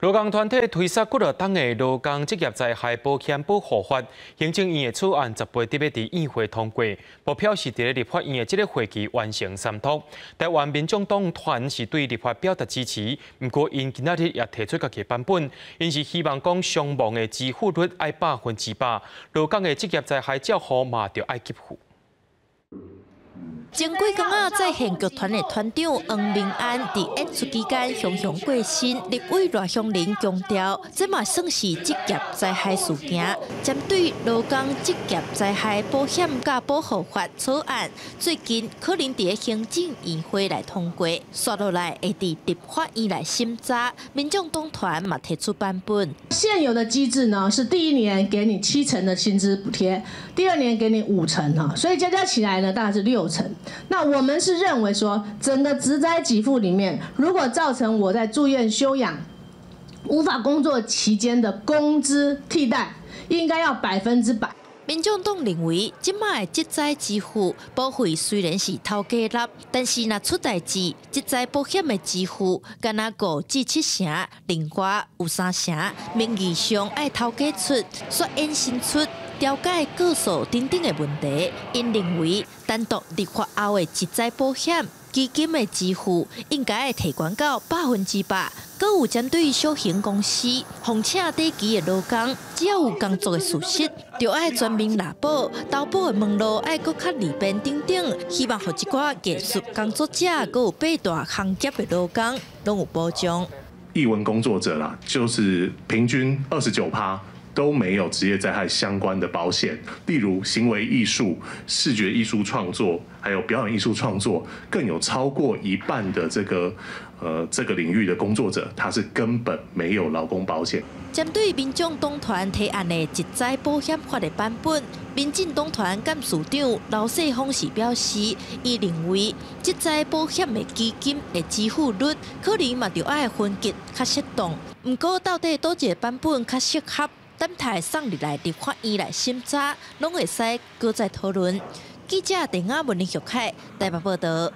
勞工團體推捒幾落冬的勞工職業災害保險保護法，行政院的草案18日欲佇院會通過，目標是佇咧立法院的這个會期完成三讀。台灣民眾黨團是對立法表達支持，毋過𪜶今仔日也提出家己版本，𪜶是希望講傷亡的支付率愛100%，勞工的職業災害照護嘛著愛給付。前幾工仔，在線劇團的團長黃明安佇演出期間雄雄過身，立委賴香伶強調，這嘛算是職業災害事件。針對勞工職業災害保險佮保護法草案，最近可能佇行政院會來通過，紲落來會佇立法院來審查。民眾黨團嘛提出版本。現有的機制呢，是第一年給你七成的薪資補貼，第二年給你五成哈，所以加加起來呢，大概是六成。那我們是認為說，整個職災給付裡面，如果造成我在住院休養、無法工作期間的工資替代，應該要100%。民眾黨認為，這擺的職災支付保費雖然是頭家納，但是若出代誌，職災保險的支付干焦5至7成，另外有三成名義上愛頭家出，煞衍生出調解、告訴等等的問題。𪜶認為，單獨立法後的職災保險基金的支付應該會提懸到100%。閣有針對小型公司，予請短期的勞工，只要有工作的事實，就愛全面納保，投保的門路愛閣較利便等等，希望予這寡藝術工作者，閣有八大行業的勞工，攏有保障。藝文工作者啦，就是平均29趴都沒有職業災害相關的保險，例如行為藝術、視覺藝術創作，還有表演藝術創作，更有超過一半的這個領域的工作者，他是根本沒有勞工保險。針對民眾黨團提案的職災保險法的版本，民進黨團幹事長劉世鋒是表示，伊認為職災保險的基金的支付率可能嘛著愛分級較適當，毋過到底佗一个版本較適合？等待送入來立法院來審查，攏會使閣再討論。記者鄧亞文、林玉凱台北報導。